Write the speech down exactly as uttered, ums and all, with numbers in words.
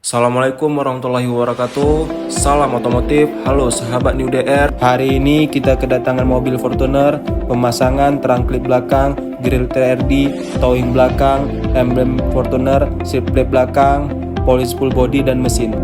Assalamualaikum warahmatullahi wabarakatuh. Salam otomotif. Halo sahabat New D R. Hari ini kita kedatangan mobil Fortuner, pemasangan terang klip belakang, grill T R D, towing belakang, emblem Fortuner, seat plate belakang, polis full body dan mesin.